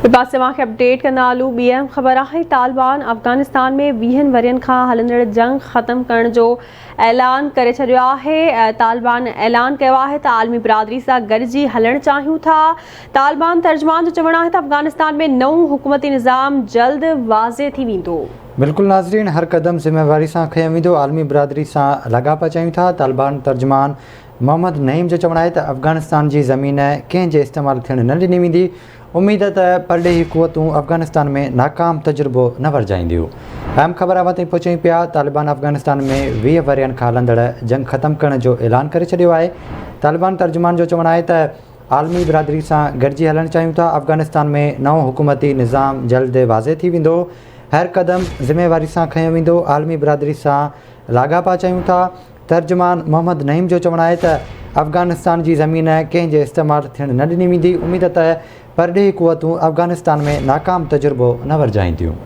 ٻئي پاسي اوهان کي اپڊيٽ ڪندا هلون ٻي اهم خبر آهي طالبان افغانستان ۾ ويهن ورهين کان هلندڙ جنگ ختم ڪرڻ جو اعلان ڪري ڇڏيو آهي طالبان اعلان ڪيو آهي ته عالمي برادري سان گڏجي هلڻ چاهيون ٿا طالبان ترجمان جو چوڻ آهي ته افغانستان ۾ نئون حڪومتي نظام جلد واضح ٿي ويندو. بلڪل ناظرين هر قدم ذميواري سان کنيو ويندو عالمي برادري سان لاڳاپا چاهيون ٿا طالبان ترجمان محمد نعيم جو چوڻ آهي ته افغانستان جي زمين ڪنهن جي استعمال ٿيڻ نه ڏني ويندي، اميد ته پرڏيهي قوتون افغانستان ۾ ناڪام تجربو نه ورجائينديون. اهم خبر اوهان تائين پهچايون پيا، طالبان افغانستان ۾ 20 ورهين کان هلندڙ جنگ ختم ڪرڻ جو اعلان ڪري ڇڏيو آهي. طالبان ترجمان جو چوڻ آهي ته عالمي برادري سان گڏجي هلڻ چاهيون ٿا، افغانستان ۾ نئون حڪومتي نظام جلد واضح ٿي ويندو، هر قدم ذميواري سان کنيو ويندو، عالمي برادري سان لاڳاپا چاهيون ٿا. ترجمان محمد نعيم جو چوڻ آهي ته افغانستان جي زمين ڪنهن جي استعمال ٿيڻ نه ڏني ويندي، اميد ته پرڏيهي قوتون افغانستان ۾ ناڪام تجربو نه ورجائينديون.